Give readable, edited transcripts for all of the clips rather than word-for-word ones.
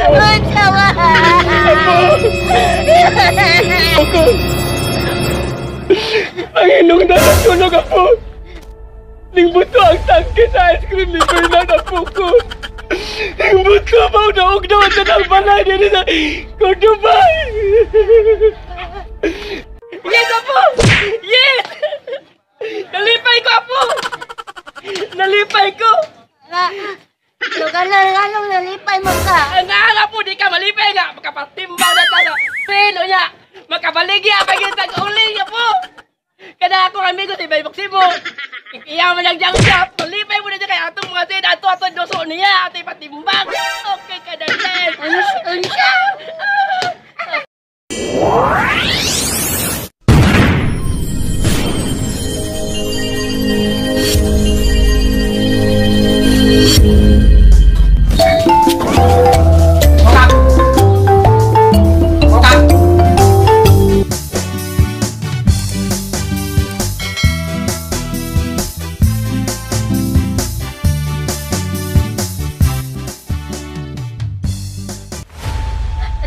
Unsa ba? Apo! Ang inong na nasunog, apo! Ning buto ang tangke sa ice cream ni Bernard, apo ko! Ning buto ba naog na sa nang balay diri sa Cordoba! Yes, apo! Yes! Nalipay ko, apo! Nalipay ko! Lugar na anong nalipay mo ka? Ang nga po, di ka malipay nga. Makapatimbang na tayo. Pero niya, makabaligya pa kita uling po. Kada akong amigo si Bay Maximo. Iya man lang diyang shop. Malipay mo na dyan kay atong mga sin. Ato ato doso niya. Ato ipatimbang. Okay ka na din. Unsa?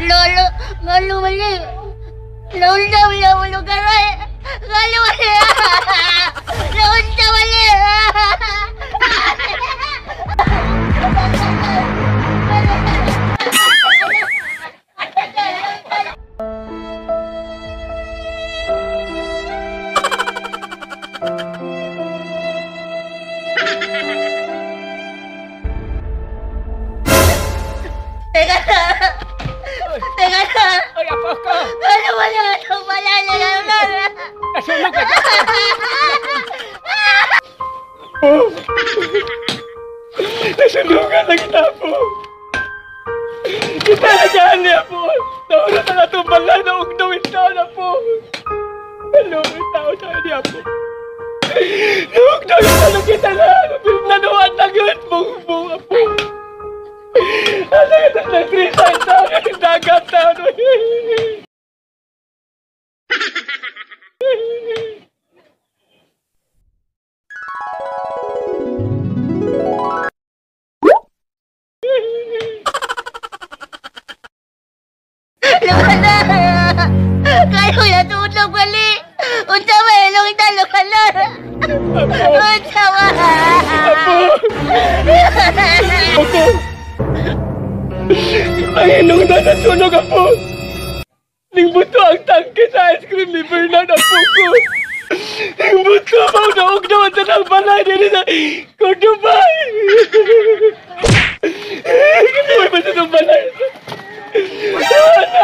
Lolo, ngalo mali. Lolo, lolo, garay. Ngalo mali. Lolo, mali. Teka na. Teka na. Ay, apo ko! Ano wala? Ano wala? Ano wala? Nasunog ka! Oh! Nasunugan na kita po! Kita na gani po! Nauna na itong balay na ugdawin tao na po! Naluwin tao tayo niya po! Naugdawin na kita na! Nanuan na yun! Bungbong po! Ano ito na trisay tao na dagat tao? Lugar na. Kayo natulog mali. Unsa ba ilong ita lugar na? Unsa ba? Apo! Apo! Ang inong na nasunog, apo! Ning buto ang tangke sa ice cream ni Bernard, apo ko! Ning buto ba naog naman sa nang balay diri sa Cordoba! Hindi ba sa nang balay?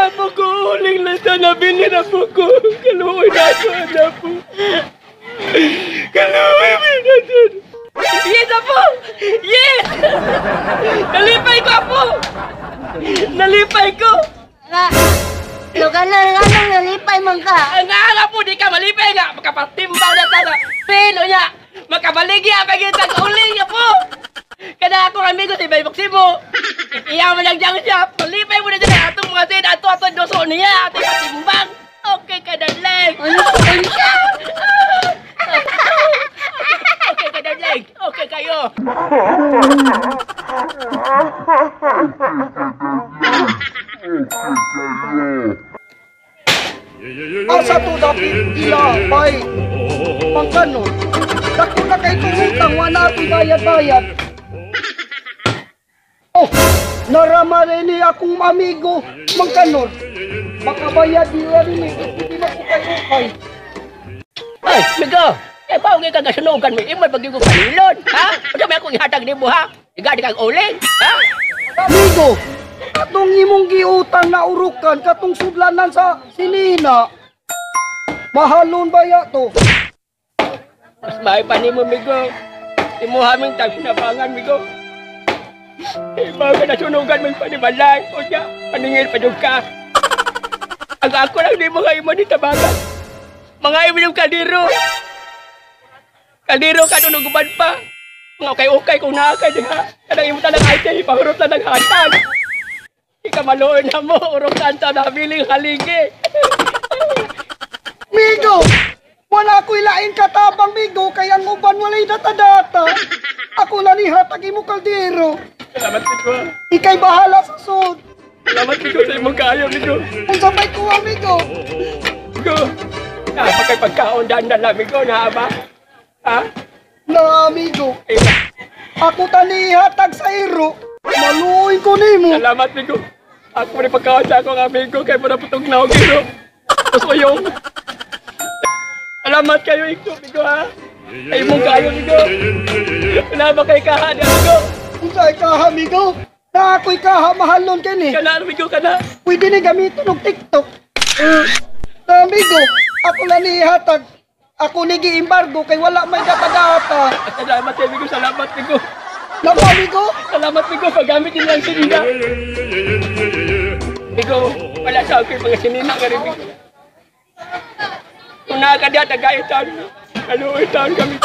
Apo ko, uling lang sa nabilin, apo ko! Kaluoy na ako, apo! Kaluoy na ako! Yes, apo! Yes! Nalipay ko, apo! Nalipay ko! Lugar na anong nalipay mo ka? Ang nga po, di ka malipay nga. Makapatimbang na tayo. Pero niya, makabaligya pa kita uling po. Kada akong amigo si Bay Maximo. Iya man lang diyang shop. Malipay mo na dyan atong mga sin. Ato ato doso niya. Ato ipatimbang. Okay ka na lang. Unsa? Okay ka na lang. Okay kayo. Asa to dapit ilapay. Pangkanon, dako na kay tungutang wala ako'y bayad-bayad. Oh, narama rin ni akong amigo, Mangkanon. Makabayad nila rin eh, hindi na ko kayo ukay. Ay, migo! Eh, bawo nga kagasunugan mo, imod pag ko kanilon, ha? Ano may akong ihatag ni mo, ha? Igadi kang uling, ha? Amigo, katong imong giutang na urukan, katong sudlanan sa sinina. Mahalon ba ya to? Mas may pa ni mo, migo. Imo haming tagpinabangan, migo. Eh, bawo ka nasunugan mo yung panibalay. O siya, paningil pa ka. Ang ako lang di mga imo ni tabangan. Mga imo yung kaldero. Kaldero ka nung nagubad pa. Mga ukay-ukay kung nakakay diha. Kanang imo talang IT, pahurot na ng hatag. Ika maluoy na mo, urong kanta na habiling haligi. Migo, wala ko'y lain katabang, migo, kaya ang uban walay data-data. Ako lang ihatag imo kaldero. Salamat, migo. Ika'y bahala sa sud. Salamat, migo, sa imong kaayo, migo. Unsa may kuha, amigo? Migo, naa kay pagkaon daan na, migo, naa ba? Ha? Na, amigo. Ay, Ako tani ihatag sa iro. Maluoy ko nimo. Salamat, migo. Ako ni pagkaon sa akong amigo kay mura putong naog iro. Tapos uyong. Salamat kayo, iko, migo, ha? Ay, imong kaayo, migo. Wala ba kay kaha ni amigo? Unsa kaha, amigo? Na ako'y kaha mahalon kini. Kana, amigo, kana. Pwede ni gamiton og TikTok. Na, amigo, ako lang ni ihatag. Ako ni gi-embargo kay wala may data-data. Salamat, amigo, salamat, amigo. Nako, amigo. Salamat, migo, paggamit din lang sinina. Migo, wala sa akin mga sinina nga rin, migo. Kung nakakadya, tagay taon. Ano, taon kami.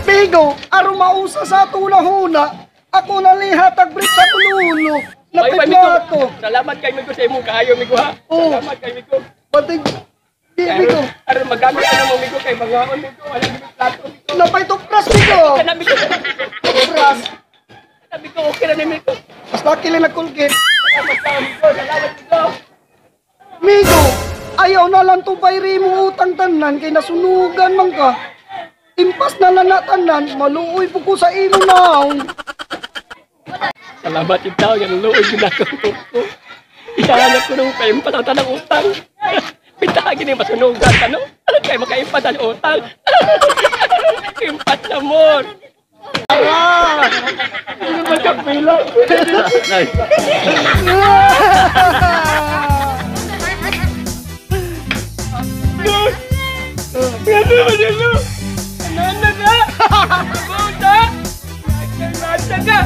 Migo, aron mausa sa ato huna, ako na lihatag brief sa kululo. Ay, Napit migo. na ako. Salamat kay migo sa imong kaayo, migo, ha. Oo. Salamat kay migo. Batig, di, amigo. Aron magamit ka na mo, migo, kay mga migo. Wala migo plato, migo. Napay tupras, migo. Kana, migo. Tupras. Kana, migo, okay na ni migo. Basta kili na Colgate. Salamat ka, migo. Salamat, migo. Migo, ayaw na lang tubay mo utang tanan kay nasunugan man ka. Impas na lang na tanan, maluoy po ko sa imo naong. Salamat yung tao, yan luoy yun ako. Ihahanap ko nung paimpas ang tanang utang. Pitagin ni masunugan ka, no? Kaya makaimpas ang utang. Impas na mo. Ah! Ano ba kapila? Ano ba yun, no? Ano na ka? Buta! Nagkalata ka!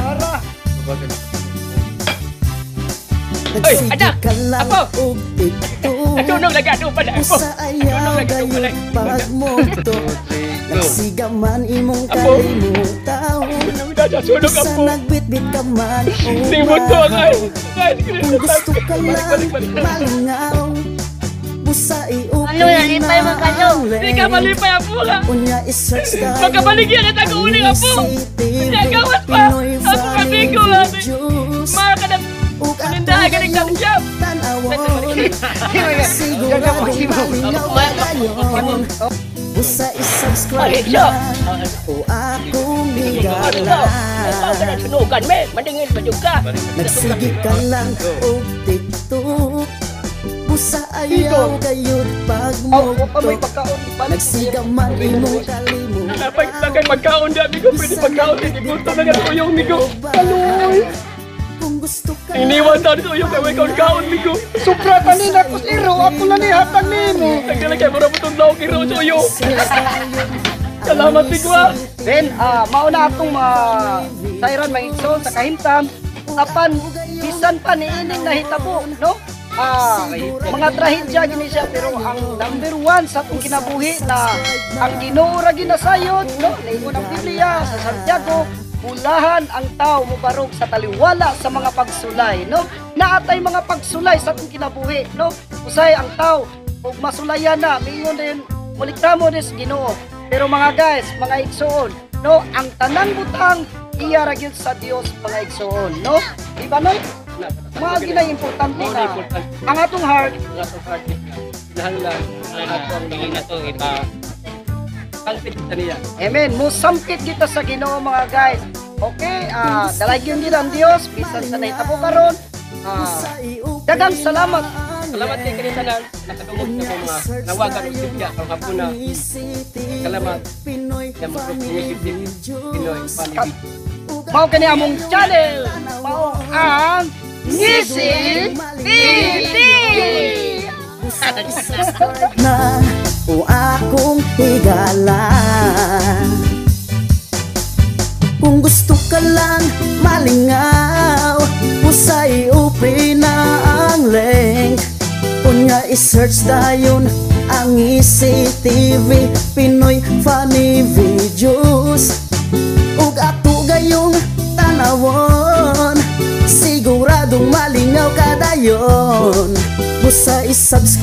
Oy, anak! Apo! Nasunog lagi ato pala. Apo! Sa ayaw Nasunog lagi ato pala. dayon pagmugto, nagsigaman imong Apo. kalimutaw. Nasunog na, nasunog, Sa apo. nagbitbit ka man o Limot ko ang ay. mahaw. Kung gusto ka Balik, lang balik, balik. malingaw, busa i-open Ano, nalipay man ka, no? Hindi ka malipay, apo ka. Unya i-search tayo Makabaligyan kita ang uling, apo. Nagawas pa. Pinoy Apo, Funny kamigo, ate. Videos. Mga ka na. Ug atong Panindahan ka ng jam. tanawon, siguradong malingaw ka dayon. Busa i-subscribe Marisyo. na o akong Ano higala. ka nasunugan, me? Mandingil pa yung ka. Nagsige ka lang og TikTok, busa ayaw kayod Aw, wa pa may pagmugto. pagkaon. Ibalik. Nagsiga man imong kalimutan. Napag kay pagkaon di, amigo. Pwede pagkaon. Hindi gusto na nga uyong, migo. Kaloy. Kung gusto ka Iniwan tayo sa uyong kay may kaon-kaon, migo. Sobra kanina ko sa iro, ako na nihatag nimo. Tagdala kay mura putong laok iro sa uyong. Salamat, migo, ah. Then, mauna atong mga sayran mga igsoon sa kahimtang apan bisan pa niining nahitabo, no? Mga trahedya gini siya, pero ang number one sa atong kinabuhi na ang Ginoo ra ginasayod, no? Niingon ang Biblia sa Santiago, bulahan ang tao mobarog sa taliwala sa mga pagsulay, no? Naatay mga pagsulay sa atong kinabuhi, no? Usay ang tao ug masulayan na miingon din muliktamo des Ginoo. Pero mga guys, mga igsoon, no, ang tanang butang iya ra gyud sa Dios, mga igsoon, no? Di ba, Noy? Mga ginay importante Mao na na importante. ang atong heart Ang atong heart kinahanglan ang atong dili na to ipa pangpit sa niya. Amen. Musampit kita sa Ginoo, mga guys. Okay, dalagyon gid ang Dios bisan sa nahitabo karon. Daghang salamat. Salamat kay kini tanan nakadungog sa akong mga nawagan og sibya karong hapuna. Salamat. Sa mga Pinoy Funny Videos. Mao kani among channel. Mao ang Ngisi TV. Na o akong higala. Kung gusto ka lang malingaw, usay open na ang link. Unya i-search dayon ang ECTV Pinoy Funny Videos. Ug ato gayong tanawon, siguradong malingaw ka dayon. Busa i-subscribe.